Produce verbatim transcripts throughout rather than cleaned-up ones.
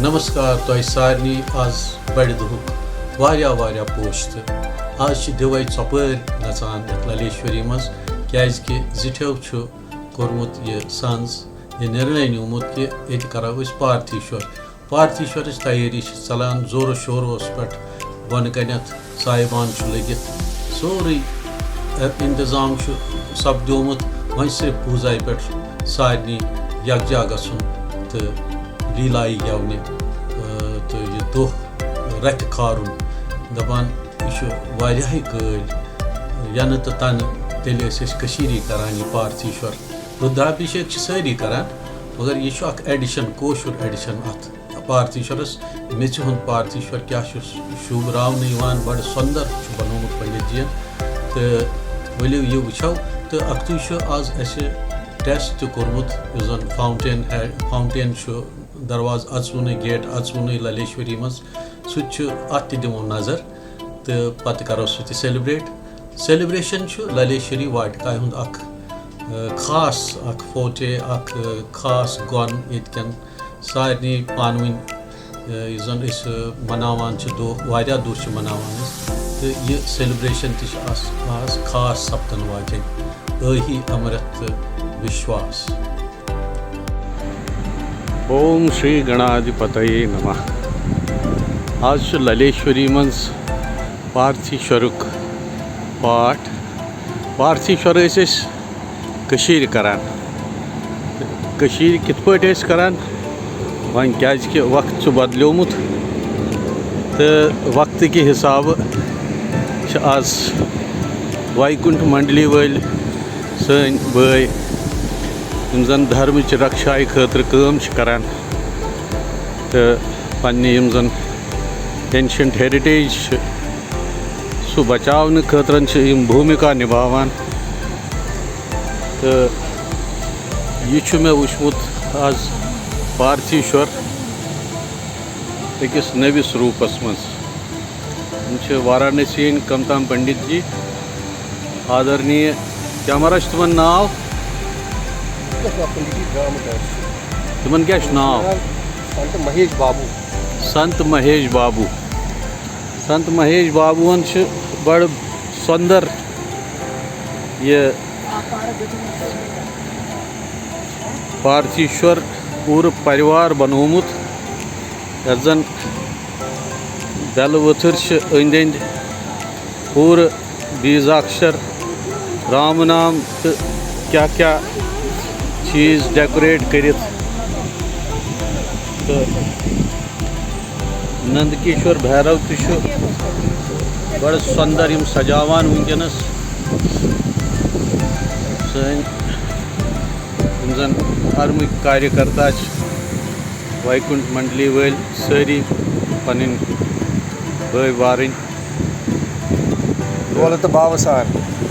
نمسکار تۄہہِ سارنٕے۔ آز بڑِ دۄہُک واریاہ واریاہ پوٚژھ تہٕ آز چھِ دِوَے ژۄپٲرۍ نژان یَتھ للیشوری منٛز، کیازِ کہِ زِٹھیو چھُ کوٚرمُت یہِ سنٛز، یہِ نِرنے نیوٗمُت کہِ ییٚتہِ کرو أسۍ پارتھیشور۔ پارتھیشورٕچ تیٲری چھِ ژلان زورو شوروس پٮ۪ٹھ، بۄنہٕ کنٮ۪تھ صاحبان چھُ لٔگِتھ، سورُے، ا، انتظام چھُ سپدیومُت۔ وۄنۍ صرف پوٗزایہِ پٮ۪ٹھ سارنٕے یکجا گژھُن تہٕ لیلایہِ گٮ۪ونہِ، ا، تہٕ یہِ دۄہ رتھِ کھارُن۔ دپان، یہِ چھُ واریاہے کٲلۍ ینہٕ تہٕ تنہٕ تیٚلہِ ٲسۍ أسۍ کٔشیٖری کران یہِ پارتھیشور۔ رُدرابھِشیک چھِ سٲری کران، مگر یہِ چھُ اکھ ایڈیشن، کٲشُر ایڈیشن اتھ پارتھیشورس۔ میٚژِ ہُنٛد پارتھیشور کیٛاہ چھُ شوٗب راونہٕ یِوان، بڑٕ سۄندر چھُ بنوومُت پنڈت جِین۔ تہٕ ؤلِو یہِ وٕچھو۔ تہٕ اکھتُے چھُ آز اَسہِ ٹیسٹ تہِ کوٚرمُت، یُس زن فاونٹین ہے-، فاونٹین چھُ، دروازٕ اژوُنٕے، گیٹ اژوُنٕے للیشوری منٛز، سُہ تہِ چھُ، اتھ تہِ دِمو نظر۔ تہٕ پتہٕ کرو سُہ تہِ سیلیبریٹ۔ سیلیبریشن چھُ للیشوری واٹکایہِ ہُنٛد اکھ، ا، خاص اکھ فوٹے، اکھ، ا، خاص گۄن ییٚتہِ کٮ۪ن سارنٕے پانہٕ ؤنۍ، ا، یُس زن أسۍ، ا، مناوان چھِ دۄہ، واریاہ دۄہ چھِ مناوان أسۍ۔ تہٕ یہِ سیلیبریشن تہِ چھِ آز، آز خاص سپدن واجیٚنۍ۔ ٲہی امرت تہٕ وشواس۔ اوم شری گنادھپتیے نمہ۔ آز چھُ للیشوری منٛز پارتھیشورُک پاٹھ۔ پارتھیشور ٲسۍ أسۍ کٔشیٖرِ کران۔ کٔشیٖرِ کِتھ پٲٹھۍ ٲسۍ کران؟ وۄنۍ کیازِ کہِ وقت چھُ بدلیومُت تہٕ وقتہٕ کہِ حسابہٕ چھِ آز وایکُنٹھ منڈلی وٲلۍ سٲنۍ بٲے، یِم زَن دھرمٕچ رکشایہِ خٲطرٕ کٲم چھِ کران تہٕ پننہِ یِم زَن ancient heritage چھِ، سُہ بچاونہٕ خٲطرٕ چھِ یِم بھوٗمِکا نِباوان۔ تہٕ یہِ چھُ مےٚ وٕچھمُت آز پارتھیشور أکِس نٔوِس روٗپس منٛز۔ یِم چھِ وارانسی ہٕنٛدۍ کمتام پنڈت جی، آدرنیہ، کیٛاہ مہراج چھُ تِمن ناو؟ تِمن کیٛاہ چھُ ناو؟ سنت مہیش بابو۔ سنت مہیش بابو۔ سنت مہیش بابوَن چھِ بڑٕ سۄندر یہِ پارتھیشور پوٗرٕ پریوار بنوومُت، یَتھ زَن بیلہٕ ؤتھٕر چھِ أنٛدۍ أنٛدۍ، پوٗرٕ بیٖزاکشر، رام نام تہٕ کیٛاہ کیٛاہ چیٖز ڈیکوریٹ کٔرِتھ۔ تہٕ نندکیشور بھیرو تہِ چھُ بڑٕ سۄندر یِم سجاوان وٕنکیٚنس۔ سٲنۍ یِم زن دھرمٕکۍ کاریہ کرتا چھِ، وایکُنٹھ منڈلی وٲلۍ سٲری پنٕنۍ بٲے بارٕنۍ۔ لولہٕ تہٕ باوٕ سان۔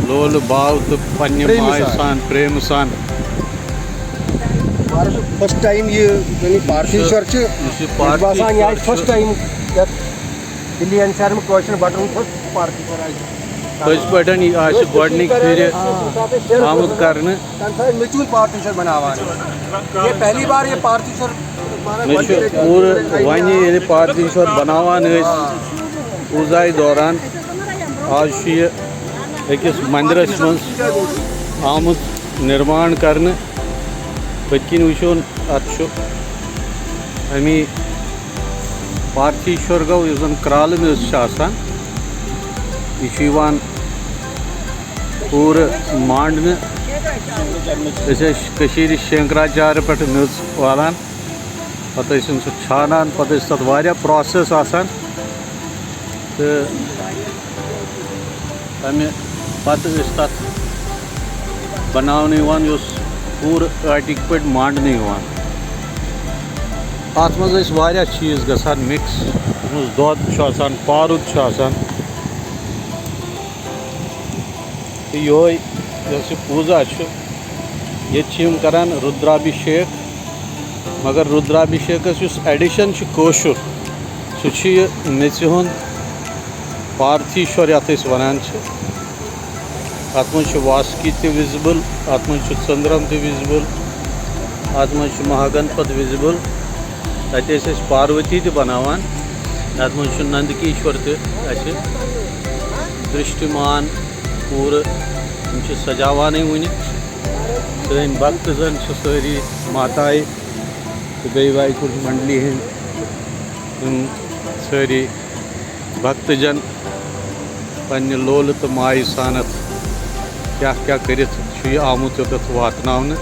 لولہٕ باو تہٕ پننہِ پریمہٕ ماے سان۔ سان، پریمہٕ سان۔ فرسٹ ٹایم یہِ، یعنی پارتھیشور چھِ، یُس یہِ مےٚ چھُ باسان، یہِ آسہِ پارتھیشور چھُ۔ فرسٹ ٹایم یَتھ دِلہِ این سی آر منٛز کٲشرٮ۪ن بٹن فسٹ پارتھیشور آسہِ۔ أزۍ پٲٹھۍ یہِ آسہِ گۄڈٕنِکۍ پھِرِ آمُت کرنہٕ۔ تَمہِ ساتہٕ مےٚ چھُ پارتھیشور بناوان۔ یہ پہلی بار یہ پارتھیشور مےٚ چھُ پوٗرٕ وَنہِ ییٚلہِ پارتھیشور بناوان ٲسۍ پوٗزایہِ دوران، آز چھُ یہِ أکِس مندرس منٛز آمُت نِرماڻ کرنہٕ۔ پٔتۍ کِنۍ وٕچھو، اَتھ چھُ اَمی پارتھیشور گوٚو، یُس زَن کرٛالہٕ میٚژ چھِ آسان، یہِ چھُ یِوان پوٗرٕ مانٛڈنہٕ۔ أسۍ ٲسۍ کٔشیٖرِ شنکراچاریہ پٮ۪ٹھ میٚژ والان، پَتہٕ ٲسۍ أمۍ سُہ چھانان، پَتہٕ ٲسۍ تَتھ واریاہ پرٛاسٮ۪س آسان۔ تہٕ تَمہِ پَتہٕ ٲسۍ تَتھ بَناونہٕ یِوان، یہِ اوس پوٗرٕ ٲٹِکۍ پٲٹھۍ مانٛڈنہٕ یِوان۔ اَتھ منٛز ٲسۍ واریاہ چیٖز گژھان مِکٕس، یَتھ منٛز دۄد چھُ آسان، پارُد چھُ آسان۔ تہٕ یِہوٚے یۄس یہِ پوٗزا چھُ، ییٚتہِ چھِ یِم کَران رُدرابھِشیک، مگر رُدرابھِشیکَس یُس ایڈیشن چھُ کٲشُر، سُہ چھُ یہِ میٚژِ ہُنٛد پارتھیشور، یَتھ أسۍ وَنان چھِ۔ اَتھ منٛز چھُ واسکی تہِ وِزِبٕل، اَتھ منٛز چھُ ژٔنٛدرَم تہِ وِزِبٕل، اَتھ منٛز چھُ مہاگنپت وِزِبٕل۔ تَتہِ ٲسۍ أسۍ پاروتی تہِ بَناوان۔ اَتھ منٛز چھُ نندکیشور تہِ اَسہِ درشٹمان پوٗرٕ۔ یِم چھِ سجاوانٕے وُنہِ۔ سٲنۍ بھکت زَن چھِ سٲری ماتایہِ تہٕ بیٚیہِ وایہِ کُٹھ منڈلی ہٕنٛدۍ یِم سٲری بھکت جن پننہِ لولہٕ تہٕ مایہِ سانتھ کیٛاہ کیٛاہ کٔرِتھ چھُ یہِ آمُت یوٚتتھ واتناونہٕ۔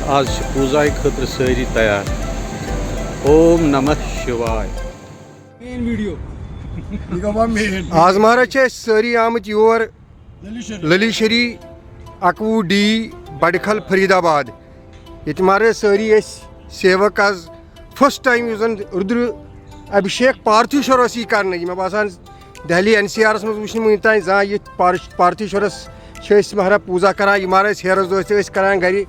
آز چھِ پوٗزایہِ خٲطرٕ سٲری تیار۔ اوم نمہ شِوایہ۔ آز مہراز چھِ أسۍ سٲری آمٕتۍ یور للی شری اکوُہ ڈی بڈکھل فرید آباد۔ ییٚتہِ مہراز سٲری أسۍ سیوک آز فرسٹ ٹایم یُس زن رُدر ابھیشیک پارتھیشور اوس یہِ کرنہٕ۔ یہِ مےٚ باسان دہلی این سی آرس منٛز وٕچھ نہٕ وٕنیُک تام زانٛہہ یہِ پار-، پارتھیشورس چھِ أسۍ مہراز پوٗزا کران۔ یہِ مہراز أسۍ ہیرس دۄہ تہِ ٲسۍ کران گرِ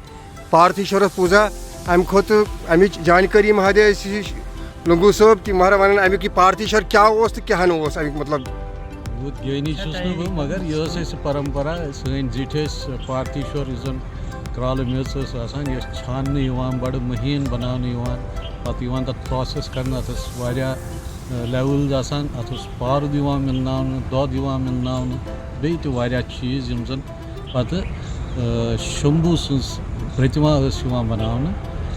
پارتھیشورس پوٗزا۔ امہِ کھۄتہٕ امِچ جانکٲری مہادیو أسۍ لنگو صٲب کہِ مہراز ونان امیُک یہِ پارتھیشور کیٛاہ اوس تہٕ کیٛاہ نہٕ اوس امیُک مطلب۔ یوٗت گیٲنی چھُس نہٕ بہٕ، مگر یہِ ٲس اَسہِ پرمپرا۔ سٲنۍ زِٹھۍ ٲسۍ پارتھیشور یُس زَن کرٛالہٕ میٚژ ٲس آسان، یہِ ٲس چھاننہٕ یِوان، بَڑٕ مٔہیٖن بَناونہٕ یِوان، پَتہٕ یِوان تَتھ پرٛاسٮ۪س کَرنہٕ۔ اَتھ ٲس واریاہ لیولز آسان، اَتھ اوس پارُد یِوان مِلناونہٕ، دۄد یِوان مِلناونہٕ، بیٚیہِ تہِ واریاہ چیٖز یِم زَن پَتہٕ، آ، شمبھوٗ سٕنٛز پرٛتِما ٲس یِوان بَناونہٕ۔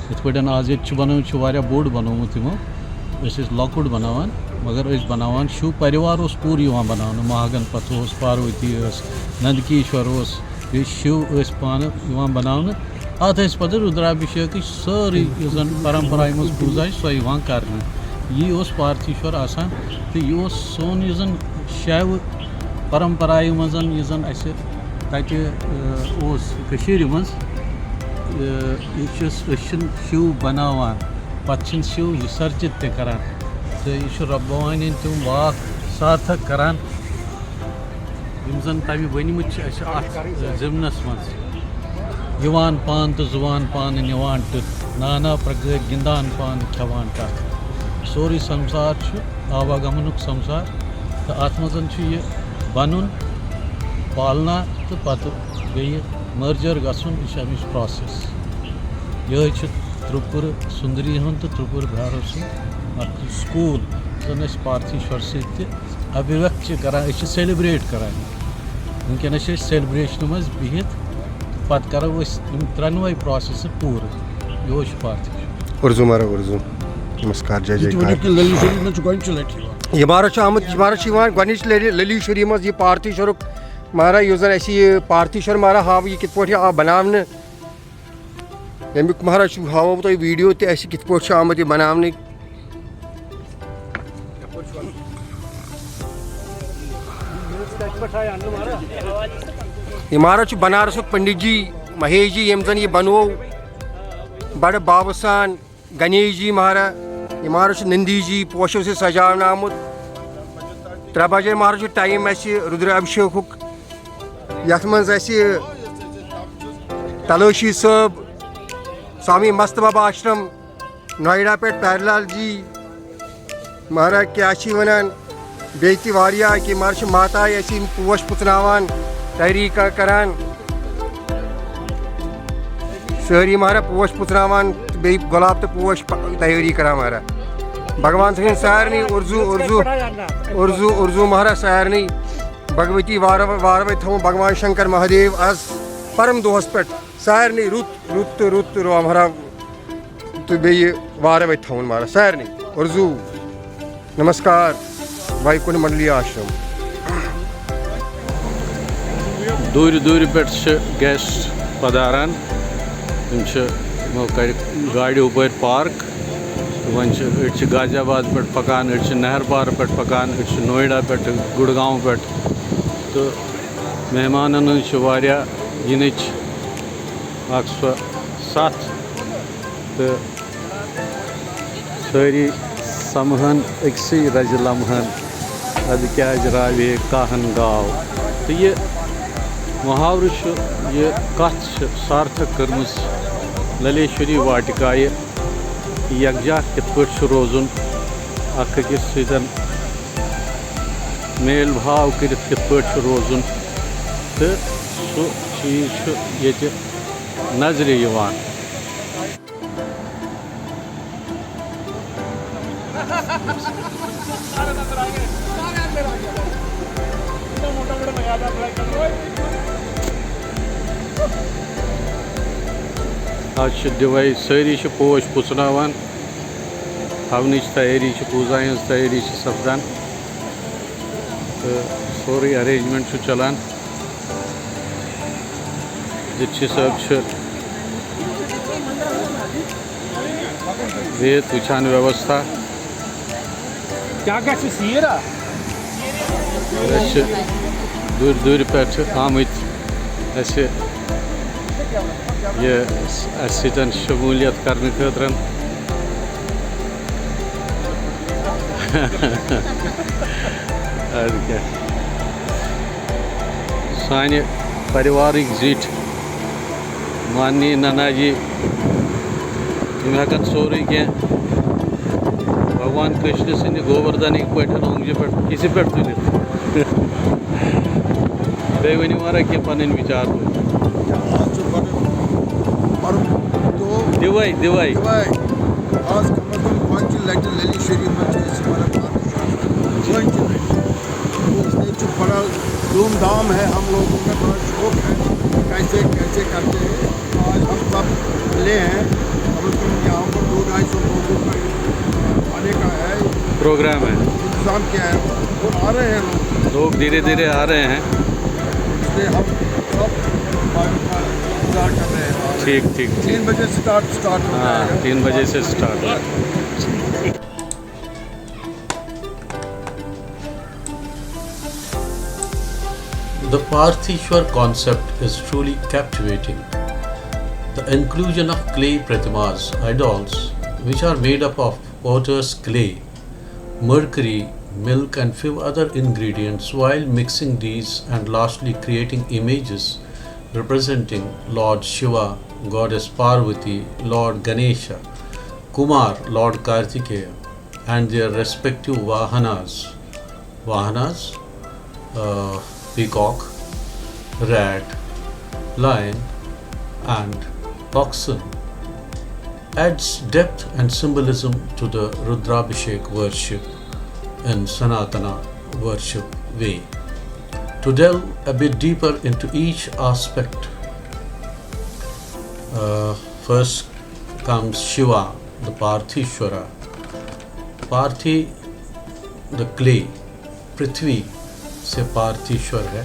یِتھ پٲٹھۍ آز ییٚتہِ چھُ بَنٲومٕژ، چھُ واریاہ بوٚڑ بَنومُت یِمو۔ أسۍ ٲسۍ لۄکُٹ بَناوان، مگر أسۍ بَناوان شِو پَریوار اوس پوٗرٕ یِوان بَناونہٕ۔ ماہگن پَتھو اوس، پاروتی ٲس، نندکیشور اوس، بیٚیہِ شِو ٲسۍ پانہٕ یِوان بَناونہٕ۔ اَتھ ٲسۍ پَتہٕ رُدرابھِشیکٕچ سٲرٕے یُس زَن پَرَمپَرا یِم ٲس پوٗزا چھِ، سۄ یِوان کَرنہٕ۔ یی اوس پارتھیشور آسان تہٕ یہِ اوس سون یُس زَن شیوٕ پَرَمپَرایہِ منٛز یُس زَن اَسہِ تَتہِ، ٲ، اوس کٔشیٖرِ منٛز، ٲ، یہِ چھِ أسۍ، أسۍ چھِنہٕ شِو بَناوان، پَتہٕ چھِنہٕ شِو وِسَرجِت تہِ کَران۔ تہٕ یہِ چھُ رۄب بھوانِیَن تِم واکھ سارتھک کَران، یِم زَن تَمہِ ؤنۍمٕتۍ چھِ اَسہِ اَتھ ضِمنَس منٛز۔ یِوان پان تہٕ زُوان پانہٕ نِوان ٹٕتھ، نانا پرٛگٲرۍ گِنٛدان پانہٕ کھٮ۪وان کَتھ۔ سورُے سَمسار چھُ آواگمنُک سَمسار، تہٕ اَتھ منٛز چھُ یہِ بَنُن، پالنا تہٕ پَتہٕ بیٚیہِ مٔرجَر گژھُن، یہِ چھِ اَمِچ پرٛاسٮ۪س۔ یِہوٚے چھُ تِرٛپوٗرٕ سُنٛدری ہُنٛد تہٕ تِرٛپوٗرٕ بِہارَس سُنٛد اَکھ سکوٗل، زَن أسۍ پارتھیشور سۭتۍ تہِ ابھیویکت چھِ کران، أسۍ چھِ سیلیبریٹ کران۔ وٕنکیٚنَس چھِ أسۍ سیلیبریشنہِ منٛز بِہِتھ، پَتہٕ کرو أسۍ یِم ترٛٮ۪نوَے پرٛاسٮ۪سہٕ پوٗرٕ۔ یِہوٚے چھُ پارتھیشور۔ اردو مارا اردو۔ نمسکار، جے جے یہِ تہِ ؤنِو کار۔ کہِ للی شریف منٛز چھُ گۄڈٕنِچہِ لٹہِ یِوان۔ یہِ مارا چھُ آمُت، یہِ مارا چھُ یِوان گۄڈٕنِچ لٹہِ للی شریف منٛز یہِ پارتھیشورُک مارا، یُس زَن اَسہِ یہِ پارتھیشور مارا ہاوٕ، یہِ کِتھ پٲٹھۍ آو بناونہٕ۔ ییٚمیُک مہراز چھُ ہاوو بہٕ تۄہہِ ویٖڈیو تہِ اَسہِ کِتھ پٲٹھۍ چھُ آمُت یہِ بناونہٕ۔ یہِ مہراز چھُ بنارسُک پنڈت جی مہیش جی، ییٚمۍ زَن یہِ بنوو بڑٕ باوٕ سان۔ گنیش جی مہراز، یہِ مہراز چھُ نندی جی پوشو سۭتۍ سجاونہٕ آمُت۔ ترٛےٚ بجے مہراز چھُ ٹایم اَسہِ رُدرا ابھیشیکُک۔ یَتھ منٛز اَسہِ تلٲشی صٲب، سوامی مست بابا آشرم، نوئیڈا پٮ۪ٹھ پیرلال جی، مہراز کیٛاہ چھِ وَنان، بیٚیہِ تہِ واریاہ، کہِ مہراز چھِ ماتایہِ اَسہِ یِم پوش پُژناوان، تحریٖک کَران۔ سٲری مہراز پوش پُژناوان تہٕ بیٚیہِ گۄلاب تہٕ پوش پ-، تیٲری کَران مہراز۔ بھگوان سٕنٛدٮ۪ن سارنٕے اُرزوٗ، اُرزوٗ، اُرزوٗ، اُرزوٗ مہراز سارنٕے۔ بھگوتی وارٕ وارٕ وَتہِ تھاوُن بھگوان شنکر مہادیو آز پرم دۄہس پٮ۪ٹھ سارنٕے رُت رُت تہٕ رُت تہٕ رُوا مہراز تہٕ بیٚیہِ وارٕ وَتہِ تھاوُن مہراز سارنٕے۔ اُرزوٗ، نمسکار، ویکُنٹھ منڈلی آشرم۔ دوٗرِ دوٗرِ پٮ۪ٹھ چھِ گیسٹ پداران۔ تِم چھِ یِمو کَرِ گاڑِ ہُپٲرۍ پارک۔ تہٕ وۄنۍ چھِ، أڑۍ چھِ غازی آباد پٮ۪ٹھ پکان، أڑۍ چھِ نہربار پٮ۪ٹھ پکان، أڑۍ چھِ نوئیڈا پٮ۪ٹھ، گُڑگاؤں پٮ۪ٹھ۔ تہٕ مہمانن ہٕنٛز چھِ واریاہ یِنٕچ اکھ سۄ سَتھ، تہٕ سٲری سمہن أکسٕے رزِ لمحن، ادٕ کیازِ راوے کاہن گاو۔ تہٕ یہِ محاورٕ چھُ، یہِ کتھ چھِ سارتھک کٔرمٕژ للیشوری واٹکایہِ۔ یکجاہ کِتھ پٲٹھۍ چھُ روزُن، اکھ أکِس سۭتۍ میل بھاو کٔرِتھ کِتھ پٲٹھۍ چھُ روزُن، تہٕ سُہ چیٖز چھُ ییٚتہِ نظرِ یِوان۔ آز چھِ دِوَے، سٲری چھِ پوش پُژناوان، ہونٕچ تیٲری چھِ، پوٗزایہِ ہٕنٛز تیٲری چھِ سپدان تہٕ سورُے arrangement چھُ چلان۔ دیٖدچہِ صٲب چھِ ریت وٕچھان ویوستھا۔ کیٛاہ گژھِ سیٖر؟ أسۍ چھِ دوٗرِ دوٗرِ پٮ۪ٹھ آمٕتۍ اَسہِ یہِ، اَسہِ سۭتۍ شموٗلیت کرنہٕ خٲطرٕ۔ اَدٕ کیٛاہ۔ سانہِ پریوارٕکۍ زِٹھۍ ماننی ننا جی، یِم ہٮ۪کَن سورُے کینٛہہ بھگوان کرشن سٕنٛدِ گووردھنٕکۍ پٲٹھۍ اونٛگجہِ پٮ۪ٹھ، کِسہِ پٮ۪ٹھ تُلِتھ۔ بیٚیہِ ؤنِو وَرا کینٛہہ پَنٕنۍ وِچار تُہۍ۔ آز چھُ بَڑٕ پَرُن دۄہ۔ دِوَے، دِوَے۔ دِوَے۔ آز کَم از کَم پنٛژٕ لَٹہِ لٔلی شریٖف منٛز چھِ أسۍ وَنان پَرُن۔ پنٛژٕ لَٹہِ۔ تو اس لیے جو بڑا دھوم دھام ہے ہم لوگوں کا، بڑا شوق ہے، کیسے کیسے کرتے ہیں۔ آج ہم سب ملے ہیں، کم از کم یہاں پر دو ڈھائی سو لوگوں کا آنے کا ہے، پروگرام ہے۔ انتظام کیا ہے، اور آ رہے ہیں لوگ۔ لوگ دھیرے دھیرے آ رہے ہیں۔ اس لیے ہم سب بھائیوں کا انتظار کر رہے ہیں۔ ٹھیک، ٹھیک، ٹھیک۔ تین بجے سے اسٹارٹ، اسٹارٹ ہو ہاں، جائے گا۔ تین بجے سے اسٹارٹ ہو۔ The Partheshwar concept is truly captivating. The inclusion of clay pratimas, idols, which are made up of potter's clay, mercury, milk, and few other ingredients, while mixing these and lastly creating images representing Lord Shiva, Goddess Parvati, Lord Ganesha, Kumar, Lord Kartikeya, and their respective vahanas. Vahanas, uh, peacock, rat, lion, and oxen, adds depth and symbolism to the Rudrabhishek worship in Sanatana worship way. To delve a bit deeper into each aspect, uh, first comes Shiva, the Partheshwara. Parthi, the clay, पृथ्वी से पार्थेश्वर है।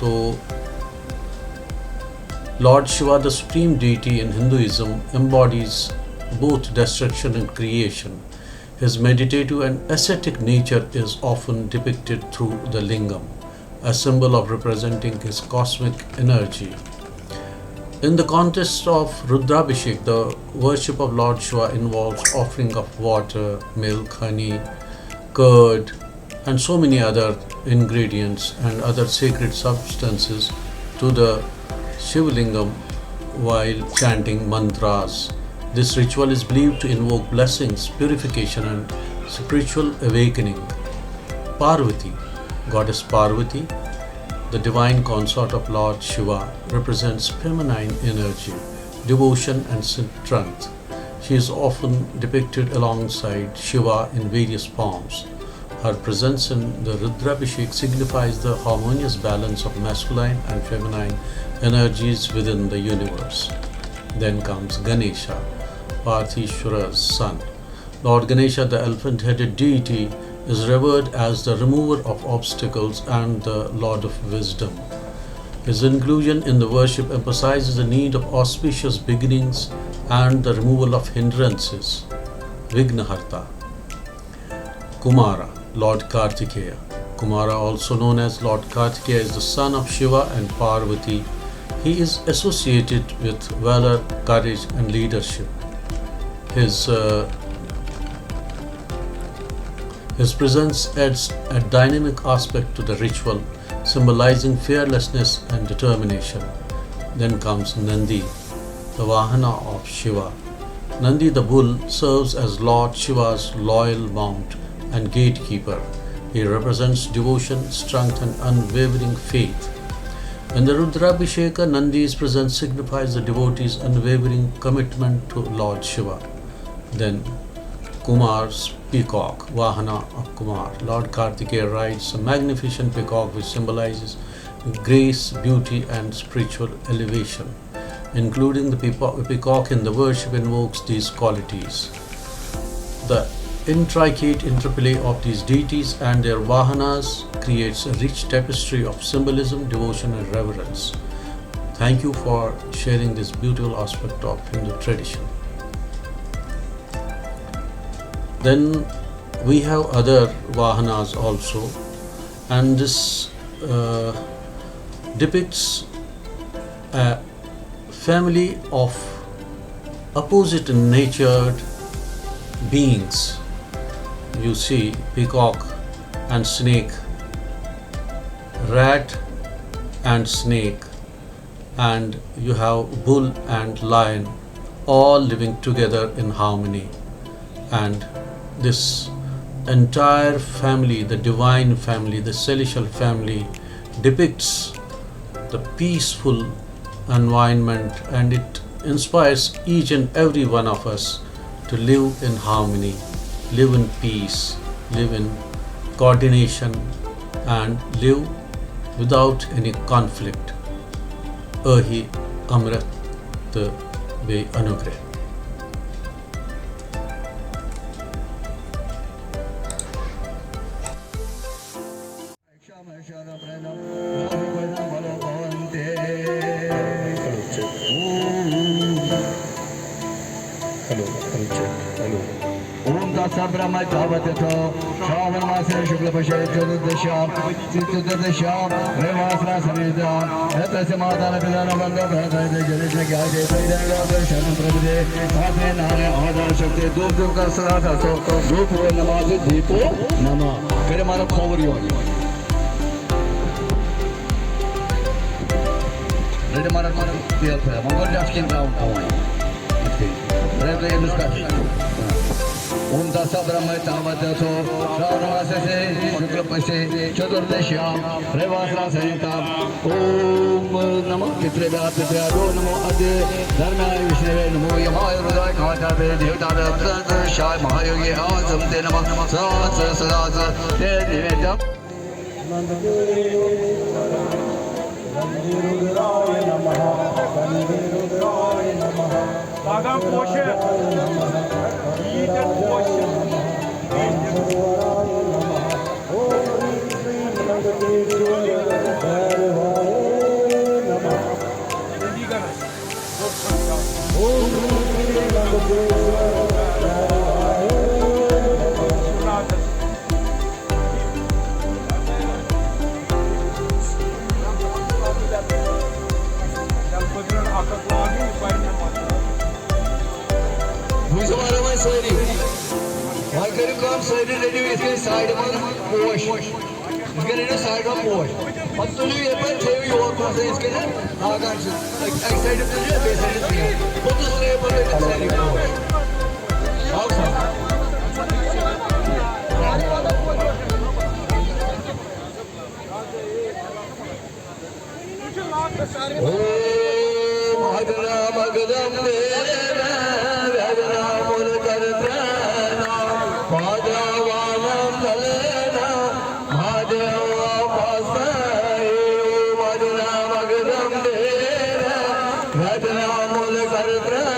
तो Lord Shiva, the supreme deity in Hinduism, embodies both destruction and creation. His meditative and ascetic nature is often depicted through the lingam, a symbol of representing his cosmic energy. In the context of Rudrabhishek, the worship of Lord Shiva involves offering of water, milk, honey, curd, and so many other ingredients and other sacred substances to the Shivlingam while chanting mantras. This ritual is believed to invoke blessings, purification, and spiritual awakening. Parvati, Goddess Parvati, the divine consort of Lord Shiva, represents feminine energy, devotion, and strength. She is often depicted alongside Shiva in various forms. Her presence in the Rudrabhishek signifies the harmonious balance of masculine and feminine energies within the universe. Then comes Ganesha, Partheshwara's son. Lord Ganesha, the elephant headed deity, is revered as the remover of obstacles and the lord of wisdom. His inclusion in the worship emphasizes the need of auspicious beginnings and the removal of hindrances. Vignaharta. Kumara, Lord Kartikeya. Kumara, also known as Lord Kartikeya, is the son of Shiva and Parvati. He is associated with valor, courage, and leadership. His, uh, his presence adds a dynamic aspect to the ritual, symbolizing fearlessness and determination. Then comes Nandi, the Vahana of Shiva. Nandi the bull serves as Lord Shiva's loyal mount and gatekeeper. He represents devotion, strength, and unwavering faith. In the Rudrabhisheka, Nandi's presence signifies the devotee's unwavering commitment to Lord Shiva. Then, Kumar's peacock, Vahana of Kumar. Lord Kartikeya rides a magnificent peacock which symbolizes grace, beauty, and spiritual elevation, including the peapo- peacock in the worship invokes these qualities. The intricate interplay of these deities and their vahanas creates a rich tapestry of symbolism, devotion, and reverence. Thank you for sharing this beautiful aspect of Hindu tradition. Then we have other vahanas also, and this uh, depicts a family of opposite natured beings. You see peacock and snake, rat and snake, and you have bull and lion, all living together in harmony. And this entire family, the divine family, the celestial family, depicts the peaceful environment, and it inspires each and every one of us to live in harmony, live in peace, live in coordination, and live without any conflict. ٲہی امرت تہٕ بیٚیہِ انوگرہ۔ Hello, hello, check, hello. Hello, hello, check, hello. ॐ तत्सत् ब्रह्म तावत् यथो श्रावण मासे शुक्ल पक्षे चतुर्दश्यां चतुर्दश्यां रविवासरा समेत तस्य माता पिता न बंधो भ्राता जनित ज्ञाते शरण प्रपदे साथे नाने आधार शक्ति धूप दीप का सदा सो धूप नमाज दीपो नमः। करे मारा खबर यो। Ready, मारा मारा तेल पे मगर जस्ट किन राउंड पाऊँ। Ready, ready, इसका। ॐ तत्सत् ब्रह्म तावत् यथो श्रावण मासे शुक्ल पक्षे चतुर्दश्यां रविवासरा समेत ॐ नमो पितृभ्यो पितृभ्यो नमो अद्य धर्माय विष्णवे नमो यमाय रुद्राय कांताभ्यो देवताभ्यो तत्सर्वशाय महायोगे आसं ते नमः सदा सदा ते निवेद्यम्। रुद्राय नमः। रुद्राय नमः। پگاہ پوشہِ، عیٖد پوشہِ۔ وٕچھِو، وۄنۍ رَوان سٲری۔ وۄنۍ کٔرِو کٲم، سٲری رٔٹِو یِتھ کٔنۍ سایڈِ منٛز پوش۔ یِتھ کٔنۍ رٔٹِو سایڈِ منٛز پوش۔ پَتہٕ تُلِو یَپٲرۍ، تھٲیِو یور کُن سا یِتھ کٔنۍ لاگان چھِ۔ اَکہِ، اَکہِ سایڈٕ تُلِو، بیٚیہِ سایڈٕ تُلِو۔ پوٚتُس ترٛٲیِو پَتہٕ أتٮ۪تھ سٲری پوش۔ آو سا؟ ॐ अग्नमग्नं देव व्यग्नमुलकर्त्रणां पाद्रवानं कलेन महादेवोपासये। ॐ अग्नमग्नं देव व्यग्नमुलकर्त्रणां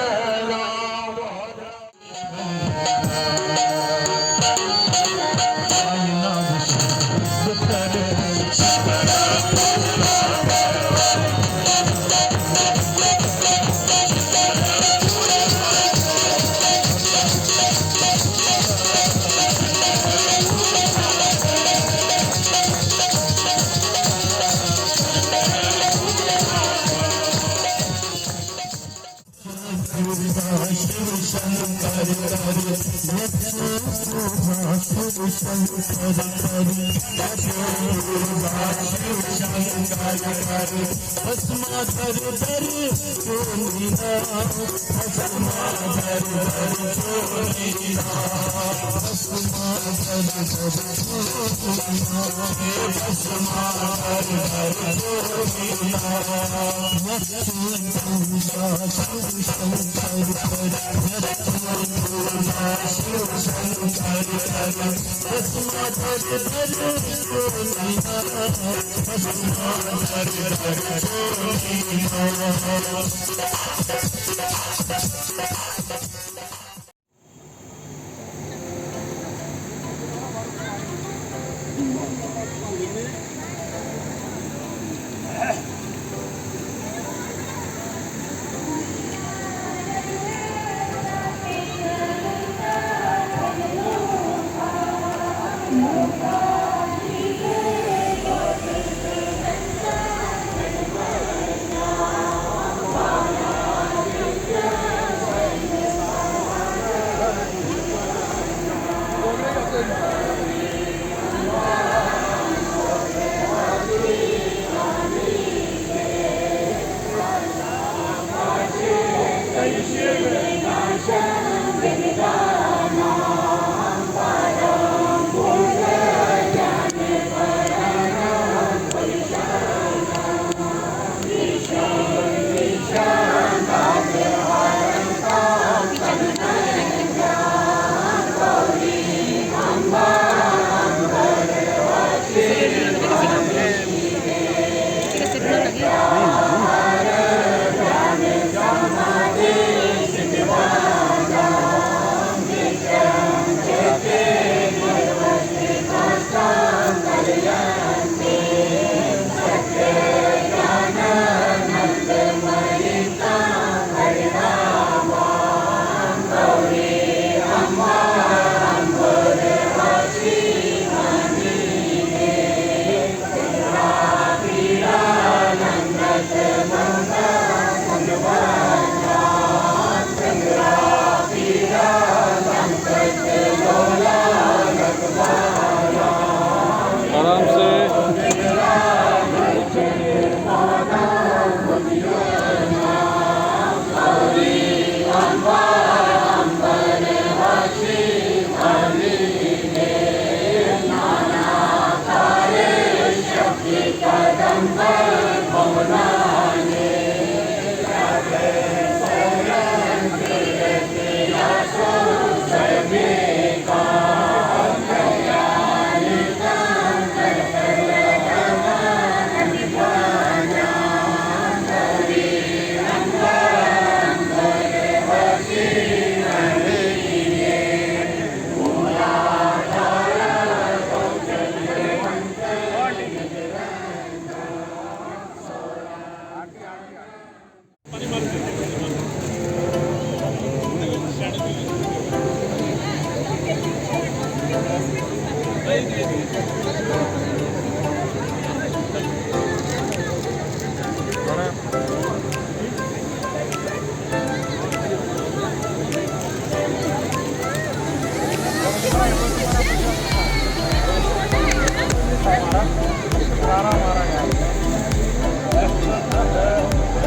आराम से।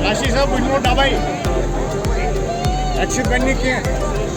راشی صٲب، بہٕ نِمو ڈبے۔ اَتہِ چھِ بَنہِ نہٕ کینٛہہ۔